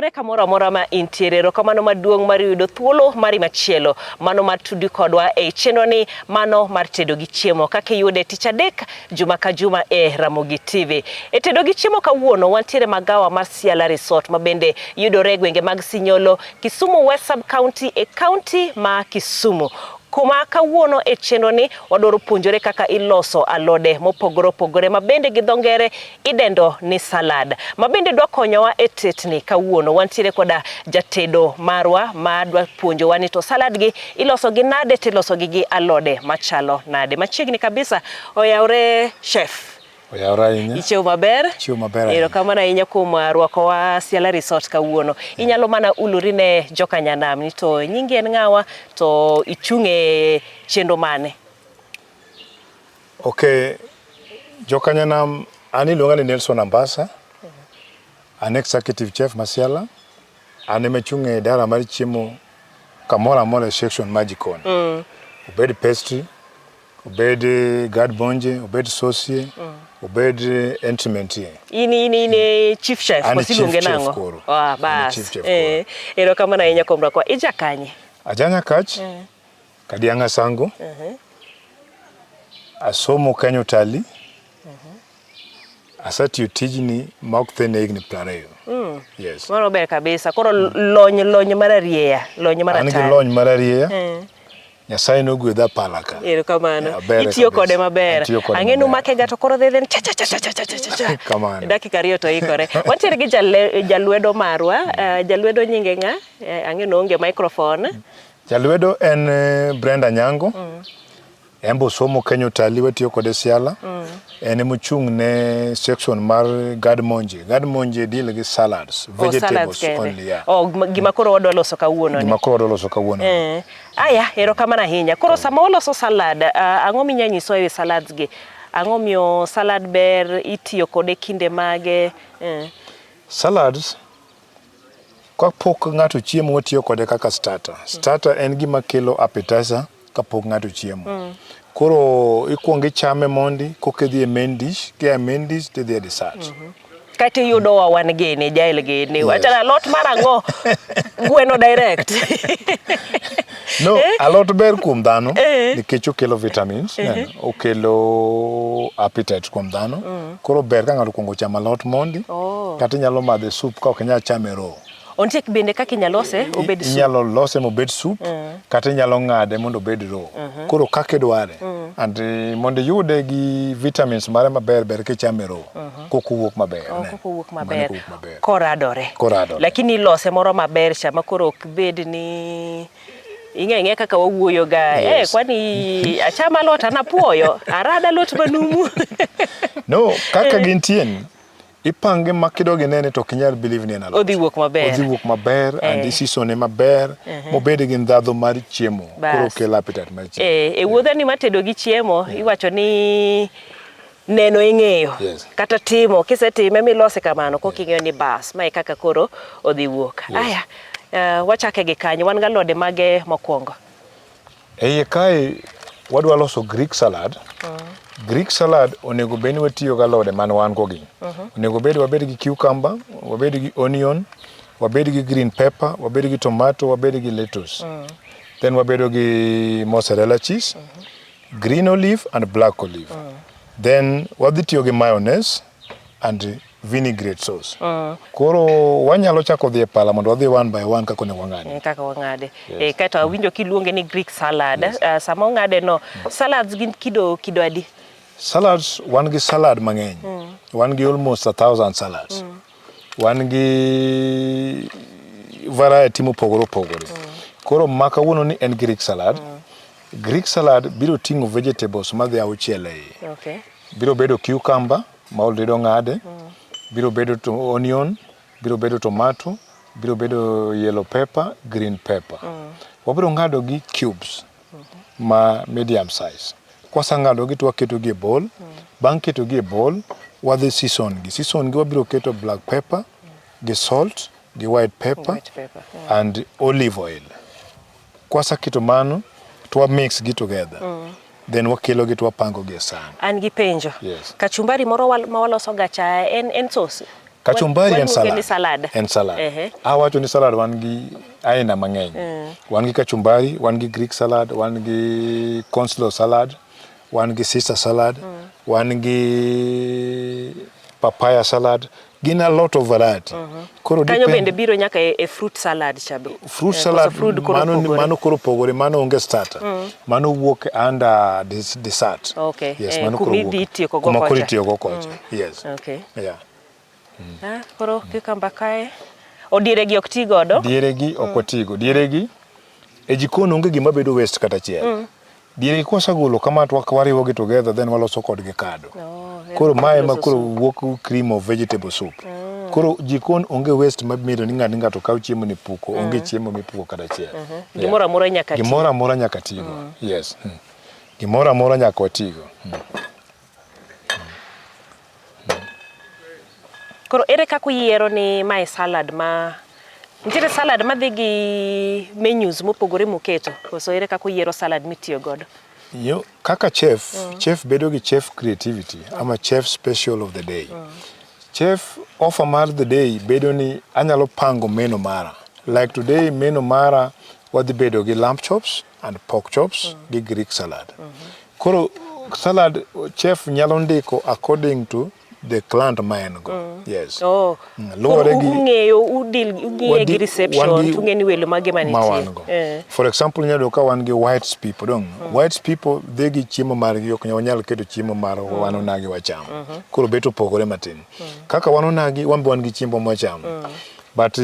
Oyawre kamoro amora ma intiere, erokamano maduong' mar yudo thuolo mari machielo, mano mar tudi kodwa e chenro ni mano mar tedo gi chiemo kaka iyude tich adek juma ka juma e Ramogi TV. E tedo gi chiemo kawuono wantiere magawa mar Siala Resort ma bende yudore e gwenge mag Sinyolo, Kisumu West Sub County e kaunti ma Kisumu. Kuma kawuono e chenro ni wadwaro puonjore kaka iloso alode mopogore opogore ma bende gi dho ngere idendo ni salad. Ma bende dwa konyowa e tetni kawuono. Wantiere koda jatedo marwa ma dwa puonjowa ni to salad gi iloso gi nade to iloso gi gi alode machalo nade. Machiegni kabisa oyawre chef. Oyawre ahinya. Ichiew maber? Chiew maber ahinya. Erokamano ahinya kuom rwakowa Siala Resort kawuono. Inyalo mana ulori ne joka nyanam ni to nyingi en ng'awa to ichung' e chenro mane? Okay, joka nyanam an iluonga ni Nelson Ambasa. An executive chef ma Siala. An ema achung' e idara mar chiemo kamoro amora e section mar jikon. Obed pastry, obed garde manger, obed saucier, obed entremetier. In e chief chef An e koso chief iluonge chef nang'o? koro. Ah, An e bas. chief chef Eh, erokamano ahinya kuom rwakowa. Ija kanye? Aja Nyakach, Kadianga Sango. Asomo Kenya Utalii. Asetiyo tijni ma ok thin ne higni 20. Yes. Mano ber kabisa. Koro lony mar arieya, lony mar An gi atari. lony mar arieya. Nyasaye nogwedha pala ka. Erokamano. Yeah, ber Itiyo kabisa. kode maber. Atiyo kode Ang'e ni maber. umake ga to koro dhi dhi cha cha cha cha cha cha cha cha. Kamano. Dakika 2 to ikore. Wantiere gi jalwedo marwa. Jalwedo nyinge ng'a? Ang'e ni oonge microphone. Jalwedo en Brenda Nyango. En be osomo Kenya Utalii, watiyo kode Siala. En ema ochung' ne section mar garde manger. Garde manger deal gi salads, Oh, salads vegetables kende. only. Yeah. Oh, gima koro wadwa loso kawuono ni. Gima koro wadwa loso kawuono. Aya, erokamano ahinya. Koro sama waloso salad, ang'o minya nyiswa ewi salads gi? Ang'o miyo salad ber, itiyo kode kinde mage? Salads, kapok ng'ato chiemo watiyo kode kaka starter. Starter en gima kelo appetizer kapok ng'ato chiemo. Koro ikuongo ichame mondi koka idhi e main dish, kia e main dish tidhi e dessert. Kata iyudo wa wan gini, jael gini. Yes. Wachana alot mar ang'o? Gweno direct. No, alot ber kuom dhano nikech okelo vitamins, neno, okelo appetite kuom dhano. Koro ber ka ng'ato okuongo chamo alot mondi, kata inyalo madhe soup ka ok inyal chame raw. Ontie bende kaka inyalo lose obed soup. Inyalo lose mobed soup, kata inyalo ng'ade mondo obed raw. Koro kaka idware. And mondo iyude gi vitamins mare maber, ber kichame raw. Kok owuok maber. Oh, ne. kok owuok Mano maber. kowuok maber. Koradore. Koradore. Lakini ilose moro maber cha ma koro ok bed ni ing'e ing'e kaka wawuoyo ga. Yes. Kwani acham alot an apuoyo. Arad alot manumu. No, kaka gintie ni, ipange ma kidog inene to ok inyal believe ni en alot. Odhi wuok maber. Odhi wuok maber and isisone maber mobed gi ndhadhu mar chiemo. Koro Bas. okelo appetite mar chiemo. E wuodha ni matedo gi chiemo, iwacho ni neno ing'eyo. Yes. Kata timo, kisetime milose kamano, koka ing'eyo ni bas, mae kaka koro odhi wuok. Yes. Aya, wachake gi kanye, wan galode mage mokwongo? E iye kae wadwa loso Greek salad. Greek salad onego bed ni watiyo gi alode man wan go gi. Onego bed wabed gi cucumber, wabed gi onion, wabed gi green pepper, wabed gi tomato, wabed gi lettuce. Then wabedo gi mozzarella cheese, green olive and black olive. Then wadhi tiyo gi mayonnaise and vinaigrette sauce. Koro wanyalo chako dhi e pala mondo wadhi one by one kaka onego wang'ade. Kaka wang'ade. Kaeto awinjo kiluonge ni Greek salad. Sama ong'ade no, salads gin kido adi? Salads, wan gi salad mang'eny. Wan gi almost 1,000 salads. Wan gi variety mopogore opogore. Koro ma kawuono ni en Greek salad. Greek salad biro ting'o vegetables madhi auchiel e iye. Biro bedo cucumber ma already ong'ade, biro bedo to onion, biro bedo tomato, biro bedo yellow pepper, green pepper. Wabiro ng'ado gi cubes ma medium size. Kwaseng'ado gi to waketo gi e bowl. Bang' keto gi e bowl, wadhi season gi. Season gi wabiro keto black pepper, gi salt, gi white pepper, White pepper, and olive oil. Kwaseketo mano, to wa mix gi together. Then wakelo gi to wapango gi e san. An gi penjo. Yes. Kachumbari moro ma waloso ga cha en sauce? Kachumbari en Waluonge ni salad. salad. En salad. Ehe. Awacho ni salad wan gi aina mang'eny. Wan gi kachumbari, wan gi Greek salad, wan gi coleslaw salad, wan gi Caesar salad, wan gi papaya salad. Gin a lot of variety. Koro Kanyo depend- bende biro nyaka e fruit salad cha be. Fruit Eh, salad koso fruit koro mano, opogore. mano koro opogore, mano onge starter. Mano wuok under dessert. Okay. Yes, Eh, mano koro kuma wuok. idhi itieko go Kuma koro kocha. itiyogo kocha. Yes. Okay. Yeah. Ah, koro cucumber kae. Odiere gi ok ti godo. Diere gi ok watigo. Diere gi e jikon onge gima bedo waste kata achiel. Diere gi kwasegolo kama to wariwo gi together then waloso kodgi kado. Oh, Koro mae ma loso koro soup. wuok cream of vegetable soup. Koro jikon onge waste mabiro ni ng'ato ng'ato kaw chiemo ni puko, onge chiemo mipuko kata achiel. Yeah. Gimoro amora nyaka ti. Gimoro amora nyaka tigo. Yes. Gimoro amora nyaka watigo. Koro ere kaka uyiero ni mae salad ma nitiere salad madhi gi menus mopogore muketo koso ere kaka uyiero salad mitiyo godo? Yo, kaka chef, chef bedo gi chef creativity ama chef special of the day. Chef offer mar the day bedo ni anyalo pango menu mara. Like today menu mara wadhi bedo gi lamb chops and pork chops gi Greek salad. Koro salad chef nyalo ndiko according to the client ma en go. Yes. Oh. Luwore Koro gi ung'eyo udil ung'iye gi reception wan gi- to ung'e ni welo mage ma wan manitie. go. Eh. For example, inyalo yudo ka wan gi white people dong. White people dhi gi chiemo margi ok wanyal keto chiemo mar wan onagi wachamo. Koro bet opogore matin. Kaka wan onagi wan be wan gi chiemo mwachamo. But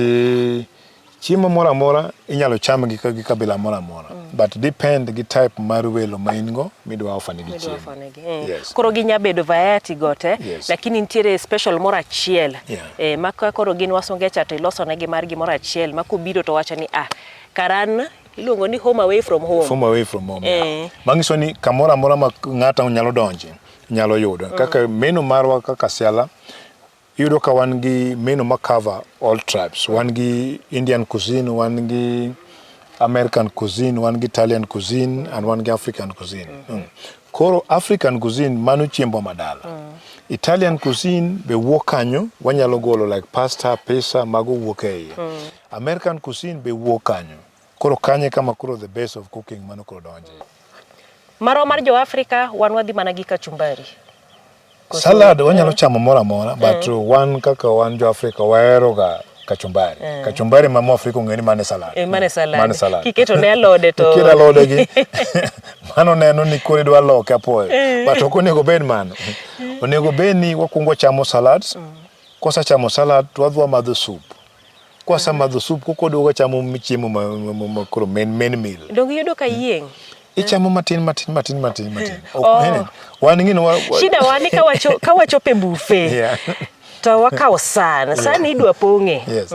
chiemo moro amora inyalo cham gi gi kabila moro amora. But depend gi type mar welo ma in go midwa offer negi Midwa chiemo. offer negi. Eh. Yes. Koro ginya bedo variety go te, Yes. lakini nitiere special moro achiel. Yeah. Eh, ma ka koro gin wasunge cha to iloso negi mar gimoro achiel ma kobiro to wacho ni ah, karan iluongo ni home away from home. Home away from home. Eh. Yeah. Manyiso ni kamoro amora ma ng'ato nyalo donje nyalo yudo. Kaka menu marwa kaka Siala iyudo ka wan gi menu ma cover all tribes. Wan gi Indian cuisine, wan gi American cuisine, wan gi Italian cuisine and wan gi African cuisine. Koro African cuisine mano chiembwa madala. Italian cuisine be wuok kanyo, wanyalo golo like pasta, pizza, mago wuok e iye. American cuisine be wuok kanyo. Koro kanyo e kama koro the base of cooking mano koro donje. Marwa mar jo Afrika wan wadhi mana gi kachumbari. Koso- Salad wanyalo chamo moro amora but wan kaka wan jo Afrika wahero ga kachumbari. Kachumbari ma Mwafrika ong'eyo ni mane salad. Eh, mane salad. Mane salad. Kiketo ne alode to Kiketo alode gi mano neno ni koro idwa loke apoyo. But ok onego bed mano. Onego bed ni wakwongo chamo salads. Kwasechamo salad to wadhi wamadho soup. Kwasemadho soup koka waduogo wachamo chiemo ma koro main meal. Donge iyudo ka yieng'? Ichamo matin matin matin matin matin. Oh. Wan ing'e ni wa, Shida wa ni ka wachopo e buffet Yeah. to wakawo san, san idwa pong'e. Yes.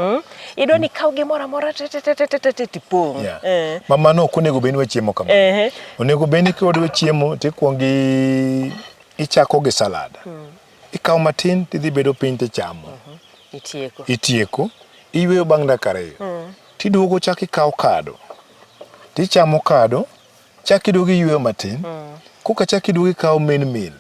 Idwa ni ikaw gimoro amora te te te te te te tipong'. Yeah. Eh. Ma mano ok onego bed ni wachiemo kamano. Eh. Onego bed ni kidwa chiemo to ikuongo ichako gi salad. Ikawo matin tidhi bedo piny tichamo. Itieko. Itieko. Iyweyo bang' dakika 2. Tiduogo chak ikawo kado. Tichamo kado, chak iduogo iyweyo matin. Koka chak iduogo ikawo main meal.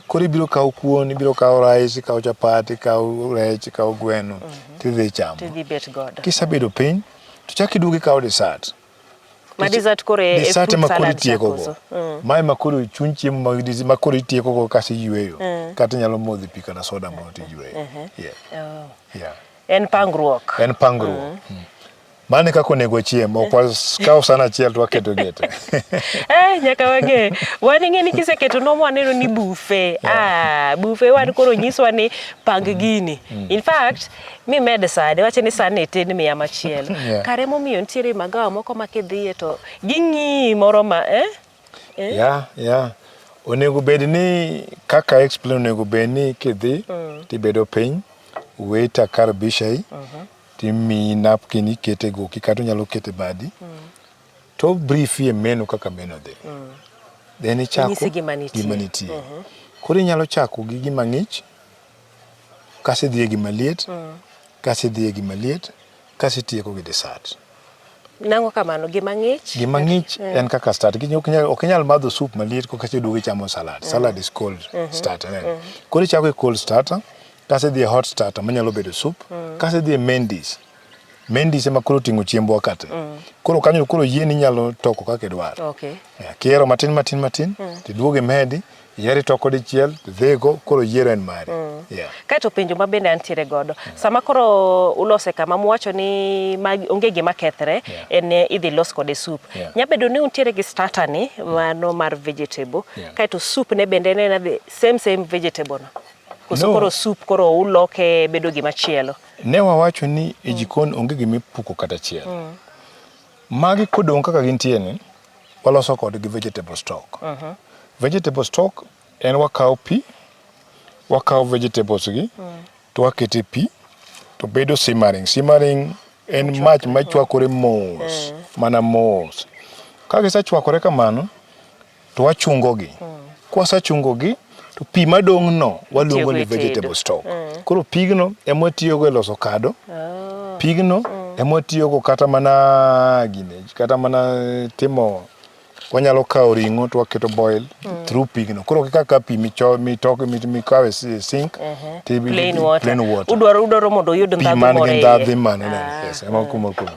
Koro ibiro kawo kuon, ibiro kawo rice, ikawo chapat, ikawo rech, ikawo gweno, tidhi ichamo. Tidhi bet godo. Kisebedo piny, to chak iduogo ikawo dessert. Ma dessert koro e Dessert fruit ema koro salad cha itieko go. koso? Mae ma koro chuny chiemo ma koro itieko go kasto iyweyo. Kata inyalo modho pi kata soda moro tiyweyo. Yeah. Oh. Yeah. En pangruok. En pangruok. Mano e kaka onego wachiem, ok wakaw san achiel to waketo gi te. Eh, nyaka wang'e. Wan ing'e ni kiseketo nwa waneno ni buffet. Ah, buffet wan koro nyiswa ni pang gini. In fact, mimed sande, wache ni san ni tin miya machielo. Yeah. Kare momiyo nitiere magawa moko ma kidhiye to ging'iyi moro ma eh? Yeah, yeah. Onego bed ni kaka explain onego bed ni kidhi tibedo piny, waiter karibisha timiyi napkin ikete goki kata onyalo kete badi to brief e menu kaka menu dhi. Then ichako Inyisi gima nitie. gima nitie. Koro inyalo chako gi gima ng'ich, kasto idhi e gima liet, kasto idhi e gima liet, kasto itieko gi dessert. Nang'o kamano? Gima ng'ich? Gima ng'ich en kaka start. Ok inyal madho soup maliet koka iduogo ichamo salad. Salad is cold starter. Koro ichako gi cold starter, Kasedhi e hot starter manyalo bedo soup. Kasedhi e main dish. Main dish ema koro oting'o chiembwa ka te. Koro kanyo koro yieni inyalo toko kaka idwaro. Okay. Yeah, kihero matin matin matin tiduogo imedi, ihero itoko dichiel, tidhigo, koro yiero en mari. Yeah. Kaeto penjo ma bende antiere godo. Sama koro ulose kama muwacho ni magi onge gima kethre, Yeah. en ni idhi los kode soup. Yeah. Nyabedo ni untiere gi starter ni mano mar vegetable. Yeah. Kaeto soup ne bende en ena the same same vegetable no. Koso No. koro soup koro uloke bedo gima chielo. Ne wawacho ni e jikon onge gima ipuko kata achiel. Magi kodong' kaka gintie ni, waloso kodgi vegetable stock. Vegetable stock en wakawo pi, wakawo vegetables gi, to wakete pi, to bedo simmering. Simmering en mach machwakore mos, mana mos. Ka gisechwakore kamano, to wachungo gi. Kwasechungo gi, to pi madong' no waluongo ni Itiyogo e tedo. vegetable stock. Koro pigno ema watiyogo e loso kado. Pigno ema watiyogo kata mana gine, kata mana timo wanyalo kawo ring'o to waketo boil through pigno. Koro kaka pi micho mitok mikawo e sink ti Plain water. plain water. Udwaro udwaro mondo uyud Pi ndhadhu man moro gi e iye. ndhadhu mane nene. Yes, ema kuma kuma.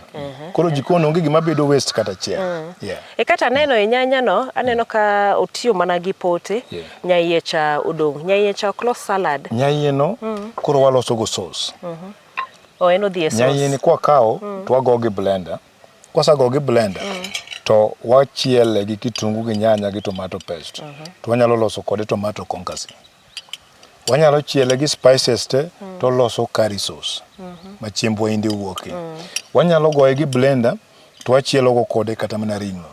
Koro jikon onge gima bedo waste kata achiel. Yeah. E kata aneno e nyanya no, aneno ka otiyo mana gi pote, Yeah. nyaiye cha odong'. Nyaiye cha ok los salad. Nyaiye no koro waloso go sauce. O en odhi e sauce. Nyaiye ni kwakawo to wago gi blender. Kwasego gi blender to wachiele gi kitungu gi nyanya gi tomato paste. To wanyalo loso kode tomato concassé. Wanyalo chiele gi spices te to loso curry sauce ma chiemb wahindi wuokie. Wanyalo goye gi blender to wachielo go kode kata mana ring'o.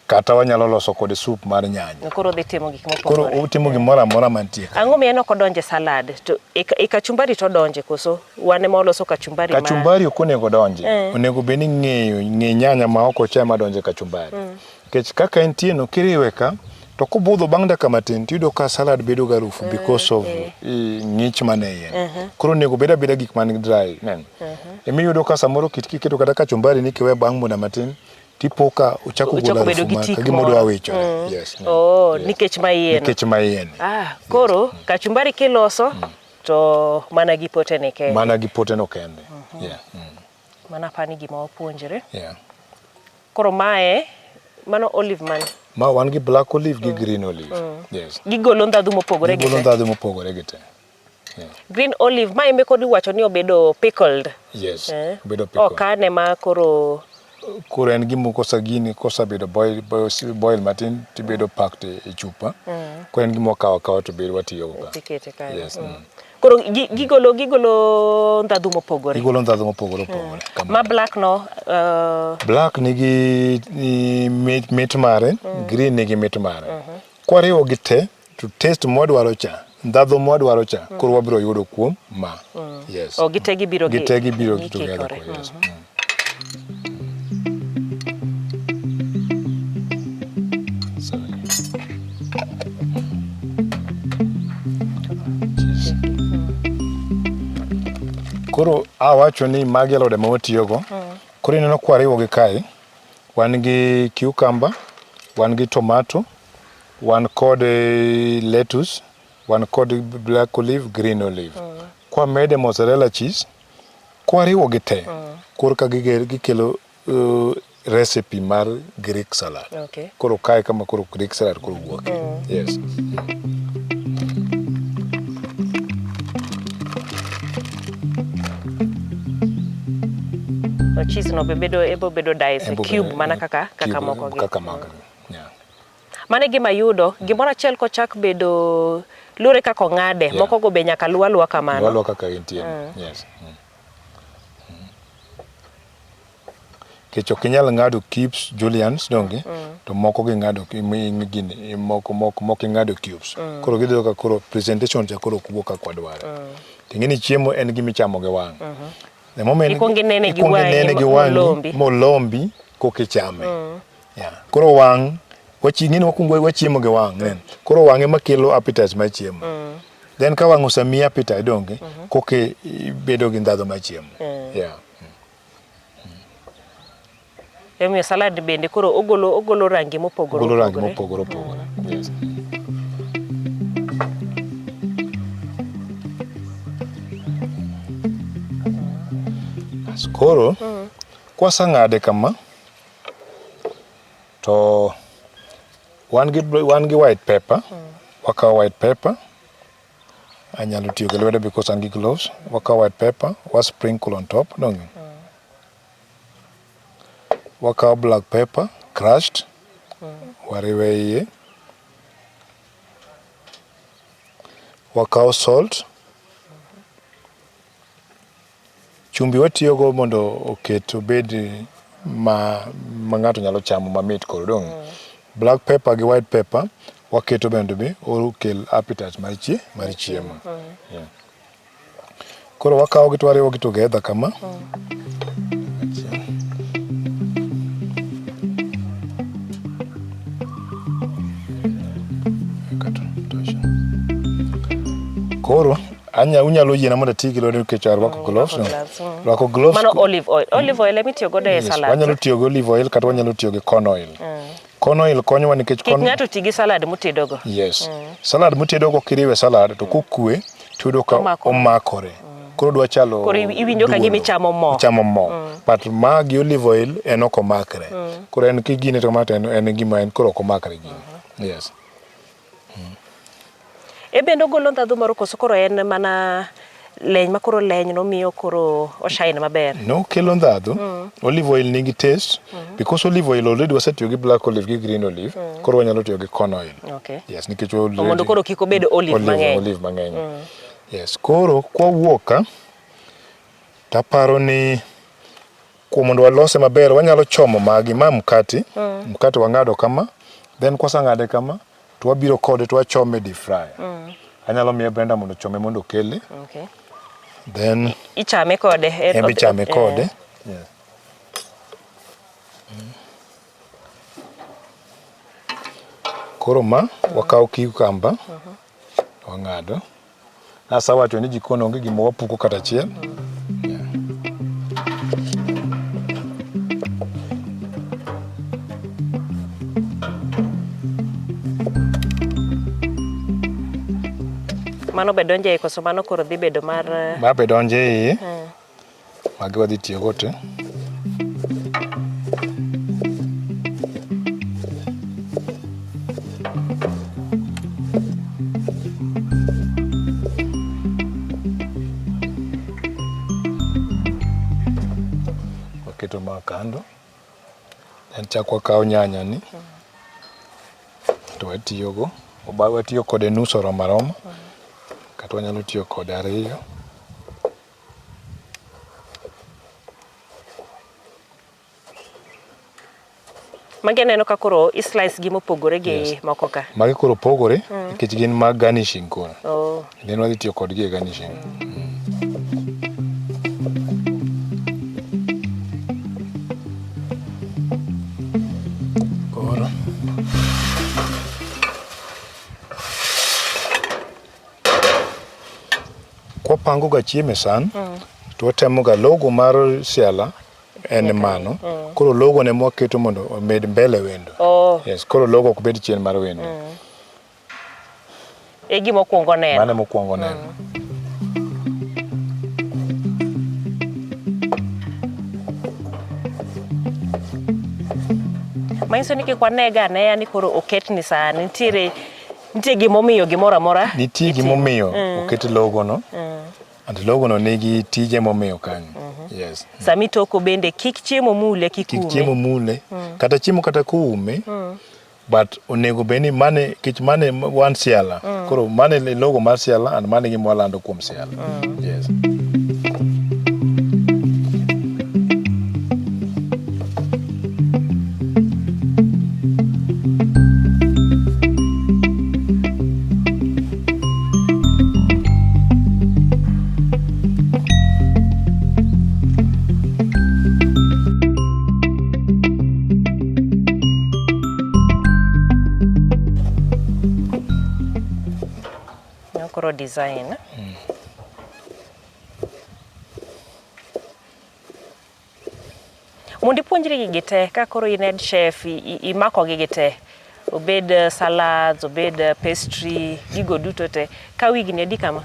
Kata wanyalo loso kode soup mar nyanya. Koro odhi timo gik Koro mopogore. otimo gimoro amora mantie ka. Ang'o miyo en ok odonje salad? To e, e kachumbari to odonje koso? Wan ema waloso kachumbari ma... Kachumbari ok onego donje. Onego bed ni ng'eyo ng'e nyanya ma ok ocha ema donje kachumbari. Nikech kaka entie no kiriwe ka to kobudho bang' dakika matin tiyudo ka salad bedo gi harufu because of ng'ich mane iye. Koro onego bed abeda gik man dry. Neno. Emiyudo ka samoro kit kiketo kata kachumbari ni kiwe bang' muda matin tipo ka ochako golo Ochako bedo harufu gi ma tik ka gima moro. odwa wichore. Yes. Oh, Yes. nikech ma iye no. Nikech ma iye ni. Ah, koro kachumbari kiloso to mana gi pote ni kende. Mana gi pote no kende. Yeah. Mana apani gima wapuonjre. Yeah. Koro mae mano olive mane? Ma wan gi black olive gi green olive. Yes. Gigolo ndhadhu mopogore gi Gigolo te. ndhadhu mopogore gi te. Green olive mae ema koro iwacho ni obedo pickled. Yes. Eh? Obedo pickled. Okane ma koro Koro en gima kosa gini kosebedo boil, boil, boil matin tibedo packed e chupa. Koro en gima wakawo akawa to bedo watiyogo ka. tikete kanyo. Yes. Mm. Koro gigolo gigolo ndhadhu mopogore. Gigolo ndhadhu mopogore opogore. Kamano. Ma black no Black nigi ni mit, mit mare, green nigi mit mare. Kwariwo gi te, to taste mwadwaro cha, ndhadhu mwadwaro cha, koro wabiro yudo kuom ma. Yes. Oh, gite gibiro gi Gite gibiro together. gikikore. Koro, yes. Sorry. Cheese. Koro awacho ni magi alode ma watiyogo. Koro ineno kwariwogi kae, wan gi cucumber, wan gi tomato, wan kod lettuce, wan kod black olive, green olive. Kwamede mozzarella cheese, kwariwo gi te, koro ka gikelo recipe mar Greek salad. Okay. Koro kae kama koro Greek salad koro wuoke. Yes. To cheese no be bedo ebo bedo dice Ebo cube bedo- mana kaka kaka cube, moko gi. Kaka moko gi. Yeah. Mano e gima yudo, gimoro achiel kochak bedo luwore kaka ong'ade, Yeah. moko go be nyaka luw aluwa kamano. Luw aluwa kaka gintie. Yes. Nikech ok inyal ng'ado cubes julians donge to moko ging'ado gini moko moko moko ing'ado cubes. Koro gidhi ka koro presentation cha koro ok wuog kaka wadware. To ing'e ni chiemo en gima ichamo gi wang'. The moment Ikwongo inene gi ikwongo wang'i inene gi wang'i molombi. molombi koka ichame. Yeah. Koro wang' ing'e ni wakwongo wachiemo gi wang' neno. Koro wang' ema kelo appetite mar chiemo. Then ka wang' osemiyi appetite donge koka ibedo gi ndhadhu mar chiemo. Yeah. Emomiyo salad bende koro ogolo ogolo rangi mopogore Ogolo rangi opogore. mopogore opogore. Yes. Yes, koro kwaseng'ade kama to wan gi white pepper. Wakawo white pepper. Anyalo tiyo gi lwedo because an gi gloves. Wakawo white pepper, wa sprinkle on top, donge? Wakawo black pepper crushed, wariwe iye. Wakawo salt. Chumbi watiyogo mondo oket obed ma ng'ato nyalo chamo mamit koro dong'. Black pepper gi white pepper waketo bende be okel appetite mar chiemo. Yeah. Koro wakawo gi to wariwo gi together kama. Achiel. Kato, tosha. Koro unyalo yiena mondo ati gi lwedo nikech arwako gloves. No. Gloves. Rwako gloves. Mano olive oil. Olive oil ema itiyo godo e Yes, salad. wanyalo tiyo gi olive oil kata wanyalo tiyo gi corn oil. Corn oil konyowa nikech Kik ng'ato ti gi salad mutedogo. Yes. Salad mutedogo kiriwe salad to kokwe to iyudo ka Omako. omakore. Koro dwa chalo Koro iwinjo ka gima duolo. ichamo mo. Ichamo mo. But ma gi olive oil en ok omakre. Koro en kigine to ma to en gima en koro ok omakre gini. Yes. E bende ogolo ndhadhu moro koso koro en mana leny ma koro leny nomiyo koro oshine maber. No kelo ndhadhu. Olive oil nigi taste because olive oil already wasetiyo gi black olive gi green olive. Koro wanyalo tiyo gi corn oil. Okay. Yes, nikech already Mondo koro kik obed olive mang'eny. Olive mang'eny. Yes, koro kwawuok ka taparo ni kuom mondo walose maber wanyalo chomo magi ma mkati. Mkati wang'ado kama, then kwaseng'ade kama to wabiro kode to wachome e deep fryer. Anyalo miye Brenda mondo ochome mondo okele. Okay. Then Ichame kode. En be ichame kode. Yes. Koro ma wakawo cucumber wang'ado. Nasewacho ni jikon onge gima wapuko kata achiel. Yeah. Mano be donjo e koso mano koro dhi bedo mar Ma be donjo e iye. Magi wadhi tiyogo te. Waketo ma kando. Then chak wakawo nyanya ni to watiyogo. Watiyo kode nus oromo aroma. Kata wanyalo tiyo kode ariyo. Magi aneno ka koro i slice gi mopogore gi Yes. moko ka. Magi koro pogore nikech gin mag garnishing koro. Oh. Then wadhi tiyo kodgi e garnishing. Koro kwapango ga chiemo e san to watemo ga logo mar Siala en mano. Koro logo ne mwaketo mondo omed mbele wendo. Oh. Yes, koro logo ok bed chien mar wendo. E gima okwongo neno. Mano emokwongo neno. Manyiso ni kik wanega aneya ni koro oketni san. Nitiere nitie gimomiyo gimoro amora. Nitie gimomiyo oket logo no. And logo no nigi tije momiyo kanyo. Yes. Sami toko bende kik chiemo mule kik Kik ume. chiemo mule. Kata chiemo kata koume. But onego bed ni mane kech mane wan Siala. Koro mane e logo mar Siala and mane gima walando kuom Siala. Yes. Koro design. Mondo ipuonjri gigi te, ka koro in head chef, imako gigi te, obed salads, obed pastry, gigo duto te, kawo higni adi kama?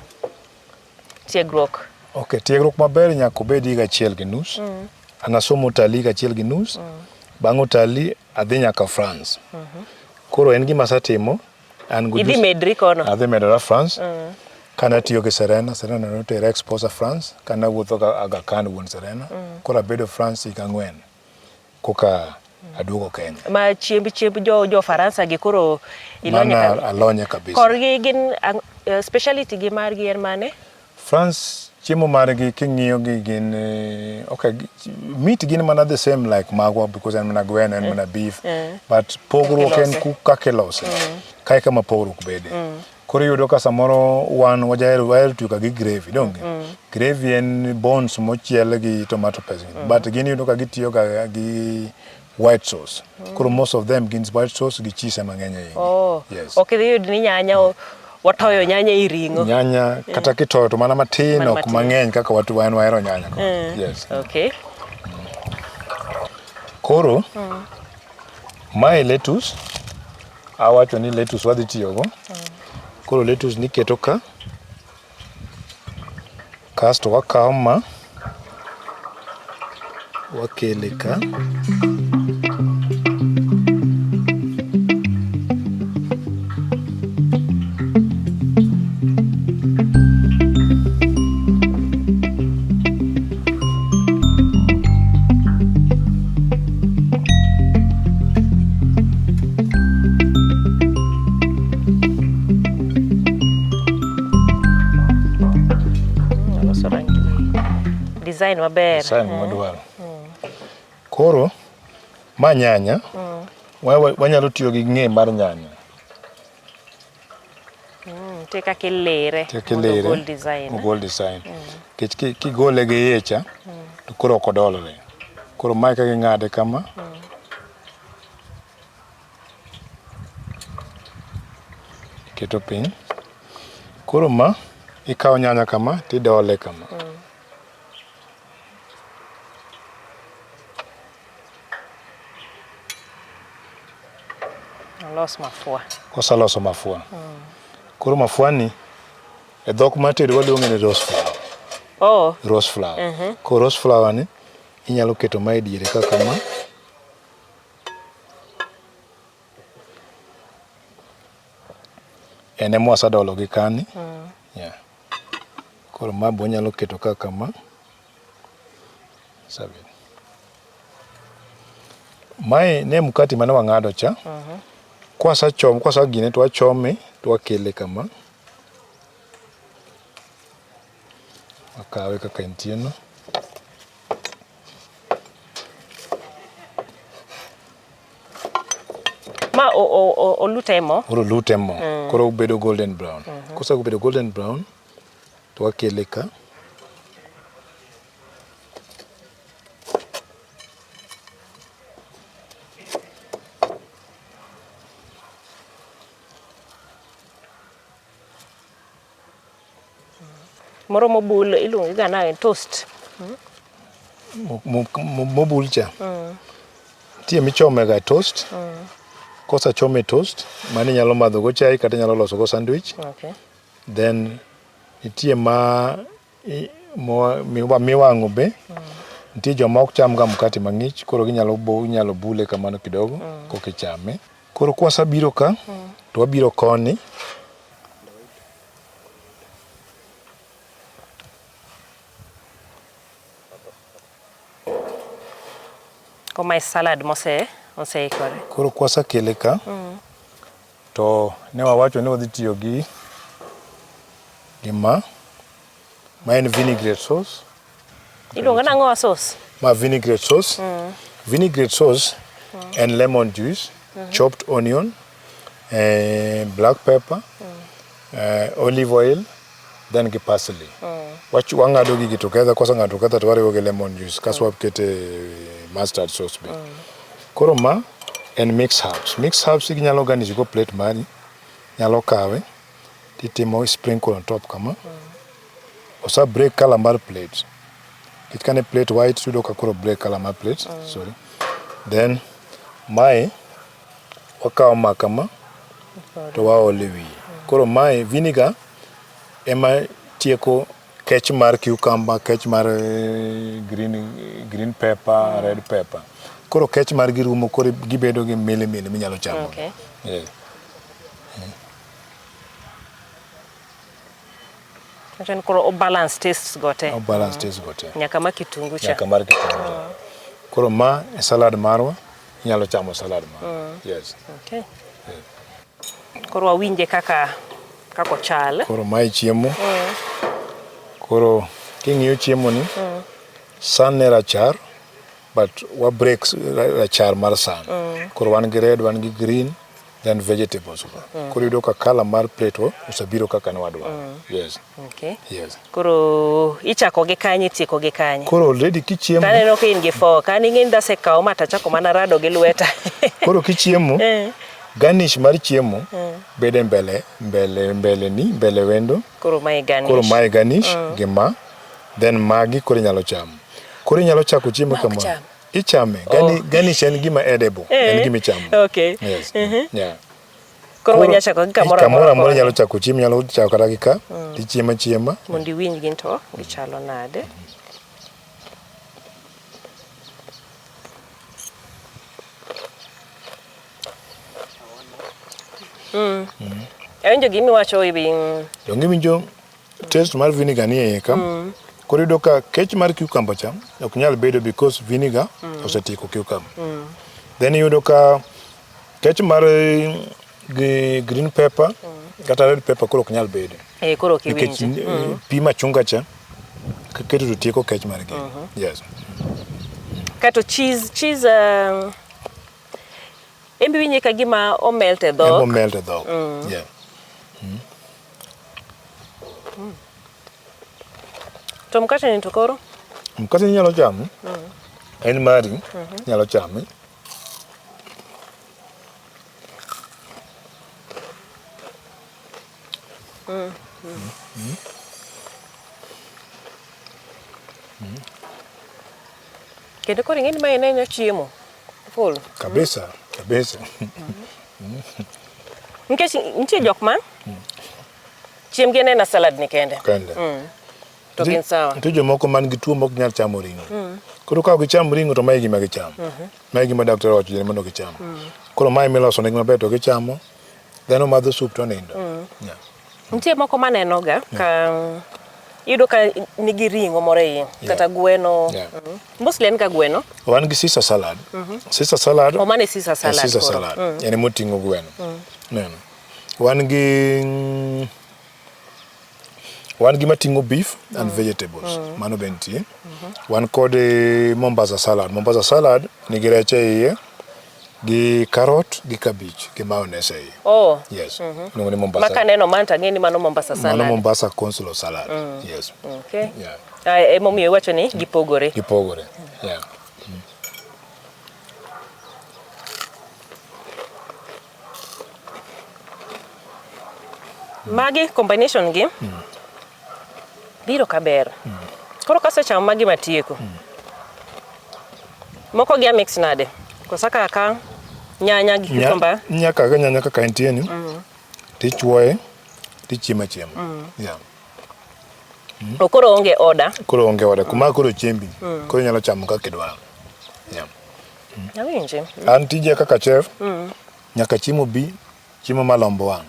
Tiegruok. Okay, tiegruok maber nyaka obed higa achiel gi nus. An asomo utalii higa achiel gi nus. Bang' utalii adhi nyaka France. Koro en gima asetimo. An gi Idhi ujuzi- medri kono. Adhi medora France. Kane atiyo gi Serena, Serena notera exposure France. Kane awuotho ga Aga Khan wuon Serena. Koro abedo France higa ang'wen koka aduogo Kenya. Ma chiemb chiemb jo jo Faransa gi koro ilonye Mana ka. alonye kabisa. Korgi gin speciality gi margi en mane? France chiemo margi king'iyo gi gin okay, meat gin mana the same like magwa because en mana gweno en mana beef but pogruok en kaka ilose. Kae kama pogruok bede. Koro iyudo ka samoro wan wajahero wahero tiyo ga gi gravy donge? Gravy en bones mochiel gi tomato paste. But gin iyudo ka gitiyo ga gi white sauce. Koro most of them gin white sauce gi cheese ema ng'eny e igi. Oh. Yes. Ok idhi yud ni nyanya watoyo nyanya e ring'o. Nyanya kata kitoyo to mana matin Mana ok matin. mang'eny kaka watu wan wahero nyanya. Yes. Okay. Koro mae lettuce awacho ni lettuce wadhi tiyogo. Koro lettuce niketo ka kasto wakawo ma wakele ka. Oloso rangi. Design maber. Design mwadwaro. Koro ma nyanya wanyalo tiyo gi ng'e mar nyanya. Nitie kaka ilire. Kaka mondo ilire, ogol design. Ogol design. Nikech kigole gi iye cha, to koro ok odolre. Koro mae kaka ing'ade kama. Iketo piny. Koro ma, ikawo nyanya kama, tidole kama. Olos mafua. Oseloso mafua. Koro mafua ni, e dhok mar tedo waluonge ni rose flower. Oh. Rose flower. Koro rose flower ni, inyalo keto ma e diere ka kama. En ema wasedolo gi kani. Yeah. Koro ma be wanyalo keto ka kama. Sabi. Mae ne mkati mane wang'ado cha. Kwasechom, kwasegine to wachome to wakele kama. Wakawe kaka entie no. Ma olute mo. Koro olute mo. Koro obedo golden brown. Kosebedo golden brown to wakele ka. Moro mobul iluonge ga nade toast. Mobul cha. Nitie michome ga toast. Kosechome toast, mano inyalo madho go chai kata inyalo loso go sandwich. Okay. Then nitie ma miwang'o be. Nitie joma ok cham ga mkate mang'ich, koro ginyalo inyalo bule kamano kidogo koka ichame. Koro kwasebiro ka, to wabiro koni. Ko mae salad mose oseikore. Koro kwasekele ka, to ne wawacho ni wadhi tiyo gi ma, ma en vinaigrette sauce. Iluongo nang'o sauce? Ma vinaigrette sauce. Vinaigrette sauce en lemon juice, chopped onion, black pepper, olive oil, then gi parsley. Wang'ado gigi together, kwaseng'ado together to wariwo gi lemon juice, kasto wakete mustard sauce be. Koro ma en mixed herbs. Mixed herbs inyalo garnish go plate mari, nyalo kawe titimo sprinkle on top kama. Ose break color mar plate. Nikech kane plate white tiyudo ka koro break color mar plate, sorry. Then mae wakawo ma kama to waolo e wiye. Koro mae vinegar ema tieko Kech mar cucumber, kech mar green pepper, red pepper. Koro kech margi rumo koro gibedo gi mili mili minyalo chamo. Okay. Yeah. Wacho ni koro o balance tastes go te. O balance taste go te. Nyaka ma kitungu cha. Nyaka mar kitungu. Koro ma e salad marwa, inyalo chamo salad ma. Yes. Okay. Koro wawinje kaka ochal. Koro mae chiemo. Koro king'iyo chiemo ni, san ne rachar, but wa break rachar mar san. Koro wan gi red, wan gi green, then vegetables go. Koro iyudo ka colour mar plate o osebiro kaka ne wadwaro. Yes. Okay. Yes. Koro ichako gi kanye itieko gi kanye? Koro already kichiemo, Taneno ka in gi fork, an ing'e ni dasekawo ma tachako mana rado gi lweta. koro kichiemo, garnish mar chiemo bedo e mbele ni, mbele wendo. Koro mae garnish. Koro mae garnish gi ma, then magi koro inyalo chamo. Koro inyalo chako chiemo Ma ok kama. cham. Ichame. Garnish en gima edible. En gima ichamo. Okay. Yes. Yeah. Koro wanyalo chako gi kamoro kamoro amora koni. inyalo chako chiemo, inyalo chako kata gi ka, tichiemo achiema. Mondo iwinj gin to gichalo nade. Awinjo gima iwacho e wi Donge iwinjo taste mar vinegar ni e iye ka? Koro iyudo ka kech mar cucumber cha ok nyal bedo because vinegar osetieko cucumber. Then iyudo ka kech mar gi green pepper kata red pepper koro ok nyal bedo. Koro ok Nikech iwinji. pi machunga cha keto to tieko kech mar gini. Yes. Kato cheese en be iwinje ka gima o melt e dhok. Emo melt e dhok. Yeah. To mkate ni to koro? Mkate inyalo chamo. En mari, inyalo chame. Kendo koro ing'e ni mae en aena chiemo. Full. Kabisa, kabisa. Nikech nitie jok ma chiembgi en aena salad ni kende. Kende. To gin sawa. Nitie jomoko man gi tuo mok nyal chamo ring'o. Koro ka ok gicham ring'o to mae e gima gichamo. Mae e gima daktari owacho ni mondo gicham. Koro mae miloso negi maber to gichamo. Then omadho soup to onindo. Yeah. Nitie moko maneno ga ka iyudo ka nigi ring'o moro e iye kata gweno. Yeah. Mostly en ga gweno. Wan gi Caesar salad. Caesar salad. O mano e Caesar en salad. Caesar koro. salad. En emoting'o gweno. Neno. Wan gi mating'o beef and vegetables. Mano be nitie. Wan kod Mombasa salad. Mombasa salad nigi rech e iye, gi carrot, gi cabbage, gi mayonnaise e iye. Oh. Yes. Iluongo ni Mombasa. Ma kaneno mano to ang'e ni mano Mombasa salad. Mano Mombasa coleslaw salad. Yes. Okay. Yeah. Ah, emomiyo iwacho ni gipogore. Gipogore. Yeah. Magi combination gi biro kaber. Koro kasechamo magi matieko. Moko gi a mix nade? Kosa kaka nyanya gi cucumber. Nyaka ka nyanya kaka entie ni, tichuoye, tichiemo achiema. Yeah. O koro onge order. Koro onge order. Kuma koro chiembi. Koro inyalo chamo kaka idwaro. Yeah. Awinji. An tija kaka chef, nyaka chiemo bi, chiemo malombo wang'.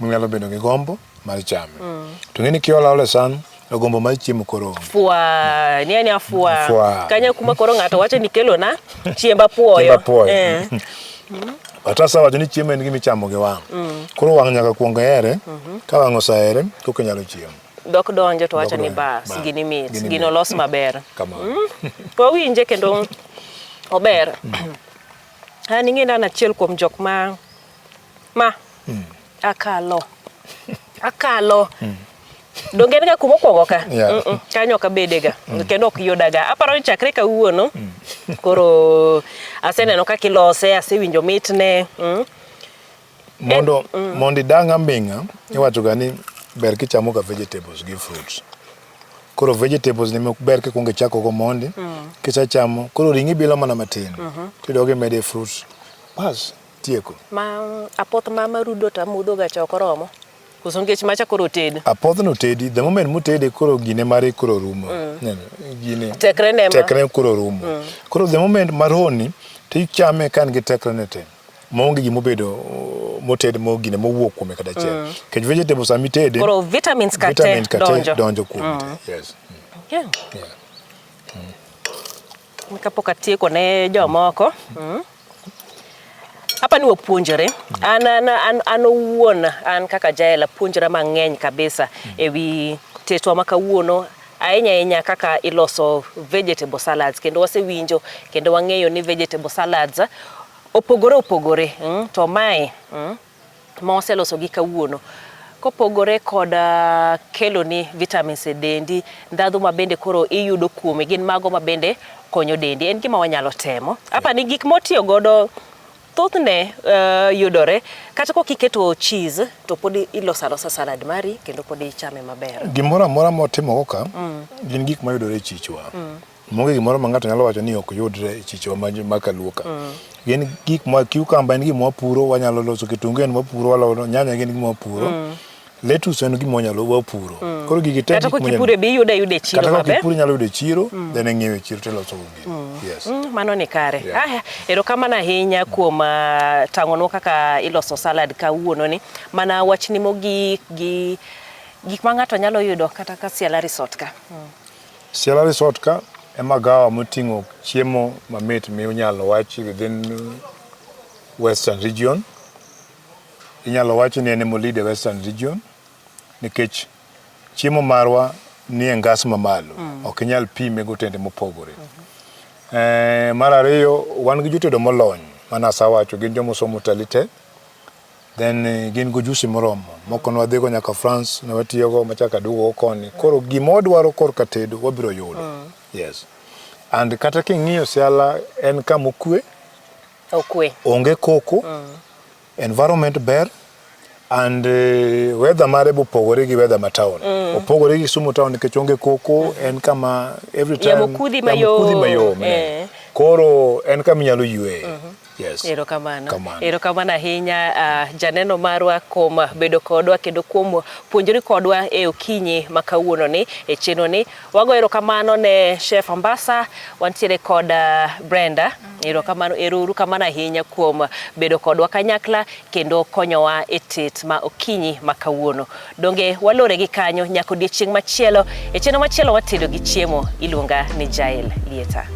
Minyalo bedo gi gombo mar chame. To ng'eni kiolo aola e san, to gombo mar chiemo koro onge. Fua, ni ani afua. Fua. Kanyo kuma koro ng'ato wacho ni kelona chiemba puoyo. Chiemba apuoyo. But asewacho ni chiemo en gima ichamo gi wang'. Koro wang' nyaka kuong here, ka wang' osehere, koka inyalo chiemo. Dhok donjo to wacho Dhok ni donjo. bas, Bas. gini mit, Gini gino mit. los maber. Kamano. Wawinje kendo ober. An ing'e ni an achiel kuom jok ma akalo. Akalo. Donge en ga kuma okuongo ka? Yeah. Kanyo ok abedega kendo ok yudaga. Aparo ni chakre kawuono koro aseneno kaka ilose, asewinjo mitne. Mondo idang' aming'a, iwacho ga ni ber kichamo ga vegetables gi fruits. Koro vegetables ni ber kikwongo ichako go mondi, kisechamo, koro ring'i bilo mana matin, tidog imede fruits, bas, tieko. Ma apoth ma marudo to amodho ga cha ok oromo. Koso nikech macha koro oted. Apothno otedi, the moment motede koro gine mare koro rumo. Neno, gine. Tekre ne ma. Tekre koro rumo. Koro the moment maroni to ichame ka en gi tekre ne te. Maonge gima obedo moted mo gine mowuok kuome kata achiel. Nikech vegetable sama itede, Koro vitamins ka te vitamin ka te donjo. donjo kuome te. Yes. Yeah. Kapok atieko ne jomoko. Hapa ni wapuonjore. An, an, an, an owuon an kaka Jael apuonjora mang'eny kabisa ewi tetwa ma kawuono ahinya ahinya kaka iloso vegetable salads kendo wasewinjo kendo wang'eyo ni vegetable salads opogore opogore to mae ma waseloso gi kawuono kopogore kod keloni vitamins e dendi, ndhadhu ma bende koro iyudo kuome gin mago ma bende konyo dendi. En gima wanyalo temo. Apa ni gik motiyo godo thothne yudore kata kok iketo cheese to pod iloso alosa salad mari kendo pod ichame maber. Gimoro amora motimo ka gin gik mayudore e chichwa. Onge gimoro ma ng'ato nyalo wacho ni ok yudre e chichwa ma kaluo ka. Gin gik ma cucumber en gima wapuro wanyalo loso, kitungu en wapuro waloso, nyanya gin gima wapuro. Lettuce en gima wanyalo wapuro. Koro gigi te Kata gik kok ipure be iyudo ayuda e chiro Kata kok maber. ipuro inyalo yudo e chiro, then ing'iewo e chiro tiloso go gini. Yes. Mano ni kare. Yeah. Aya, erokamano ahinya kuom tang'onwa kaka iloso salad kawuono ni. Mana wachni mogik gi gik ma ng'ato nyalo yudo kata ka Siala Resort ka. Siala Resort ka e magawa moting'o chiemo mamit minyalo wachi within Western Region. Inyalo wachi ni en ema o lead e Western Region nikech chiemo marwa nie ngas mamalo. Ok inyal pime gi otende mopogore. Mar ariyo, wan gi jotedo molony mane asewacho gin joma osomo utalii te. Then gin gi ujusi moromo. Moko ne wadhigo nyaka France ne watiyogo machako aduogo koni. Koro gima wadwaro korka tedo wabiro yudo. Yes. And kata king'iyo Siala en kama okwe. Okwe. Onge koko. Environment ber. And weather mare be opogore gi weather ma town. Opogore gi Kisumu town nikech onge koko, en kama every time Yamo kudhi yamo kudhi mayom. mayom. Koro en kama inyalo yweye. Yes. Erokamano. Kamano. Erokamano ahinya janeno marwa kuom bedo kodwa kendo kuom puonjori kodwa e okinyi ma kawuono ni e chenro ni. Wago erokamano ne Chef Ambassa, wantiere kod Brenda. Erokamano, ero kamano ahinya kuom bedo kodwa kanyakla kendo konyowa e tet ma okinyi ma kawuono. Donge walore gi kanyo nyaka odiechieng' machielo. E chenro machielo watedo gi chiemo, iluonga ni Jael Lieta.